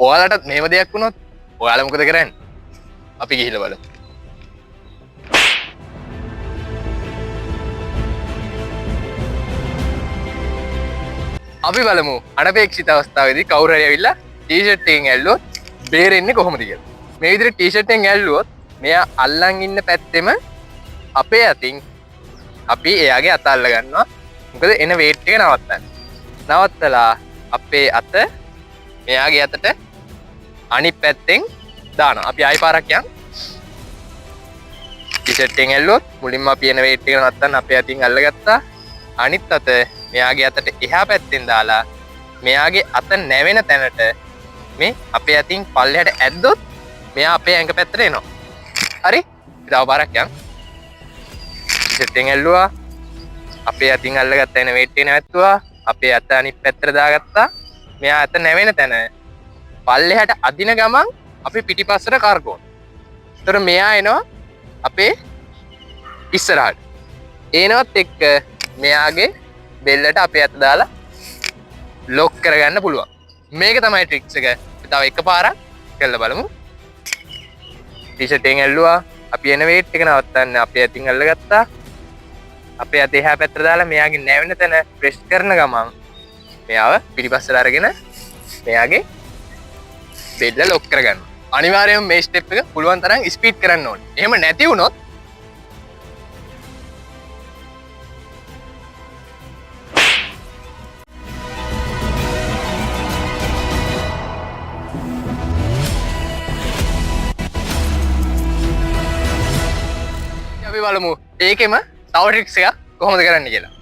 ඔයාලටත් මේව දෙයක් වුණොත් ඔයාලා මොකද කරන්නේ? අපි ගිහිල්ලා බලමු. අපි බලමු අනපේක්ෂිත අවස්ථාවේදී කවුරු හරි ඇවිල්ලා ටී-ෂර්ට් එකෙන් ඇල්ලුවොත් බේරෙන්නේ කොහොමද කියලා. මේ විදිහට ටී-ෂර්ට් එකෙන් ඇල්ලුවොත් මෙයා අල්ලන් ඉන්න පැත්තෙම අපේ අතින් අපි එයාගේ අත අල්ල ගන්නවා. මොකද එන වේට් එක නවත්තන්න. නවත්තලා අපේ අත මෙයාගේ අතට අනිත් පැත්තෙන් දානවා. අපි ආයි පාරක් යන්. ටී-ෂර්ට් එකෙන් ඇල්ලුවොත් මුලින්ම අපි එන වේට් එක නවත්තන්න අපේ අතින් අල්ලගත්තා. අනිත් අත මෙයාගේ අතට එහා පැත්තෙන් දාලා මෙයාගේ අත නැවෙන තැනට මේ අපේ අතින් පල්ලෙහාට ඇද්දොත් මෙයා අපේ ඇඟ පැත්තට එනවා. හරි? තව පාරක් යන්. ටී-ෂර්ට් එකෙන් ඇල්ලුවා. අපේ අතින් අල්ලගත්ත එන වේට් එක නැවැත්තුවා. අපේ අත අනිත් පැත්තට දාගත්තා. මෙයා අත නැවෙන තැන පල්ලෙහාට අදින ගමන් අපි පිටිපස්සට කරකවනවා. ඒතර මෙයා එනවා අපේ ඉස්සරහට. එනවත් එක්ක මෙයාගේ බෙල්ලට අපේ අත දාලා ලොක් කරගන්න පුළුවන්. මේක තමයි ට්‍රික්ස් එක. තව එකපාරක් කරලා බලමු. ටී-ෂර්ට් එකෙන් ඇල්ලුවා. අපි එන වේට් එක නවත්තන්න අපේ අතින් අල්ලගත්තා. අපේ අත එහා පැත්තට දාලා මෙයාගේ නැවෙන තැන ප්‍රෙස් කරන ගමන් මෙයාව පිටිපස්සට අරගෙන මෙයාගේ බෙල්ල ලොක් කරගන්න. අනිවාර්යයෙන්ම මේ ස්ටෙප් එක පුළුවන් තරම් ස්පීඩ් කරන්න ඕනේ. එහෙම නැති වුණොත් අපි බලමු ඒකෙම තව ට්‍රික්ස් එකක් කොහොමද කරන්න කියලා.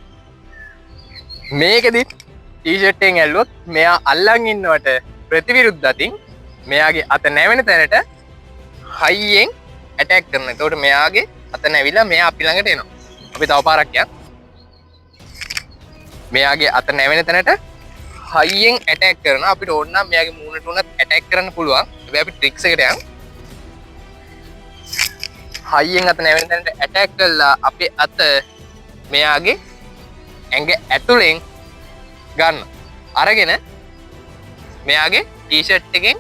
මේකෙදි ටී-ෂර්ට් එකෙන් ඇල්ලුවොත් මෙයා අල්ලන් ඉන්නවට ප්‍රතිවිරුද්ධ අතින් මෙයාගේ අත නැවෙන තැනට හයියෙන් ඇටැක් කරනවා. එතකොට මෙයාගේ අත නැවිලා මෙයා අපි ළඟට එනවා. අපි තව පාරක් යන්. මෙයාගේ අත නැවෙන තැනට හයියෙන් ඇටැක් කරනවා. අපිට ඕන නම් මෙයාගේ මූණට උනත් ඇටැක් කරන්න පුළුවන්. හැබැයි අපි ට්‍රික්ස් එකට යන්. හයියෙන් අත නැවෙන තැනට ඇටැක් කළා අපේ අත මෙයාගේ ඇඟ ඇතුලෙන් ගන්න. අරගෙන මෙයාගේ ටී-ෂර්ට් එකෙන්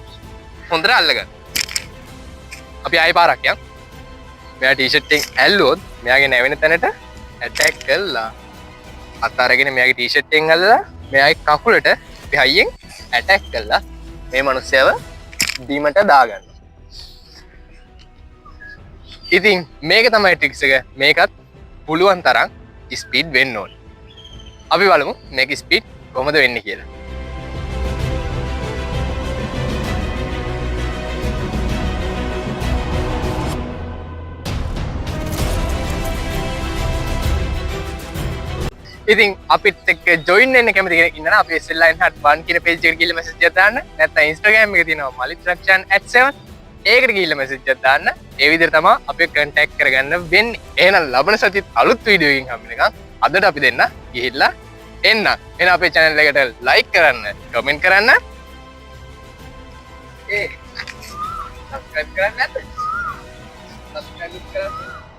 හොඳට අල්ලගන්න. අපි ආයෙ පාරක් යන්. මෙයා ටී-ෂර්ට් එකෙන් ඇල්ලුවොත් මෙයාගේ නැවෙන තැනට ඇටැක් කළා අත අරගෙන මෙයාගේ ටී-ෂර්ට් එකෙන් අල්ලලා මෙයාගේ කකුලට අපි හයියෙන් ඇටැක් කළා මේ මනුස්සයව බිමට දාගන්න. ඉතින් මේක තමයි ට්‍රික්ස් එක. මේකත් පුළුවන් තරම් ස්පීඩ් වෙන්න ඕනේ. අපි බලමු මේක ස්පීඩ් කොහොමද වෙන්නේ කියලා. ඉතින් අපිත් එක්ක ජොයින් වෙන්න කැමති කෙනෙක් ඉන්නවා නම් අපේ SL Line Hut 1 කියන පේජ් එකට ගිහලා මැසේජ් එකක් දාන්න. නැත්නම් Instagram එකේ තියෙනවා මලිත් රක්ෂාන් @7 ඒකට ගිහලා මැසේජ් එකක් දාන්න. ඒ විදිහට තමයි අපි කන්ටැක්ට් කරගන්න වෙන්නේ. එහෙනම් ලබන සතියත් අලුත් වීඩියෝ එකකින් හම්බ වෙනකන් අදට අපි දෙන්න ගිහිල්ලා එන්න. එහෙනම් අපේ channel එකට like කරන්න, comment කරන්න. ඒ subscribe කරන්න නැද්ද? Subscribe කරන්න.